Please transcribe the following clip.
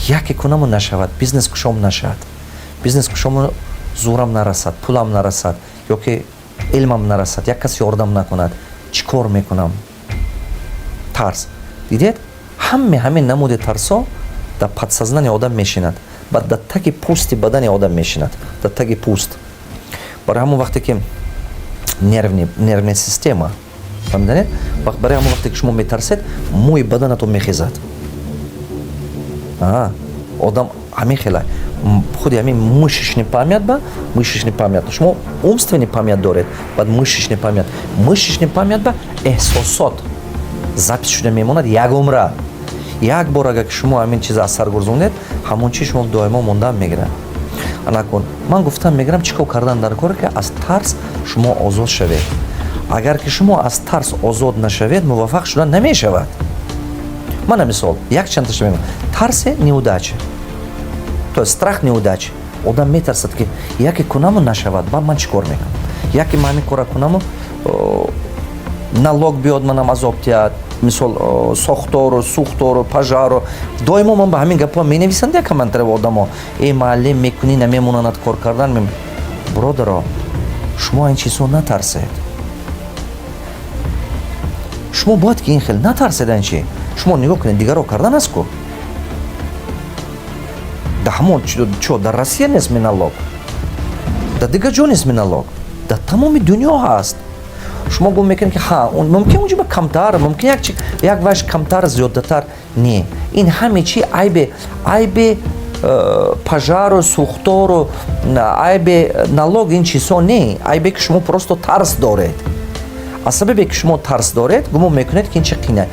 Яке кунаму нашавад, бизнес кушом нашавад, бизнес кушому зӯрам нарасад, пулам нарасад ё ки илмам нарасад, як кас ёрдам накунад, чӣ кор мекунам? Тарс, дидед, ҳаме ҳамин намуди тарсо дар подсознание одам мешинад, баъд дар таги пӯсти бадани одам мешинад, дар таги пӯст. Барои ҳамон вақте ки нервная система, фаҳмиданед, барои ҳамон вақте ки шумо метарсед, мӯи баданатон мехезад. Одам ҳамин хела худи ҳамин мышечный память ба мышечный память, шумо умственный память доред, баъд мышечный память, мышечный память ба эҳсосот запись шуда мемонад як умра. Як бор агар ки шумо ҳамин чиза аз сар гурзондед, ҳамон чиз шумо доимо мондан мегирад. Анакун ман гуфтам мегирам, чӣ кор кардан дар коре, ки аз тарс шумо озод шавед? Агар ки шумо аз тарс озод нашавед, муваффақ шудан намешавад. Мана мисол, якчандташа мегӯям. Тарсе неудача, то есть страх неудачи. Одам метарсад, ки яке кунаму нашавад, баъд ман чӣ кор мекунам? Яке ман ҳамин кора кунаму налог биёд, манам азоб диҳад, мисол, сохтору сӯхтору пожару. Доимо ман ба ҳамин гапҳо менависанд як комментарий одамо: «Э, муаллим, мекунӣ, намемонанад кор кардан». Бародаро, шумо ин чизҳо натарсед. Шумо бояд ки ин хел натарсед. Ин чи, шумо нигоҳ кунед, дигарро кардан аст ку. Да ҳамон чо дар Россия нест налог, дар дигар ҷо нест налог, дар тамоми дунё ҳаст. Шумо гум мекунед, ки ҳа, мумкин унҷо камтар, мумкин як як ваш камтар, зиёдатар. Не, ин ҳаме чи айбе пожару, сӯхтору, айбе налог, ин чизҳо не. Айбе ки шумо просто тарс доред. Аз сабабе ки шумо тарс доред, гумон мекунед, ки ин чи қина.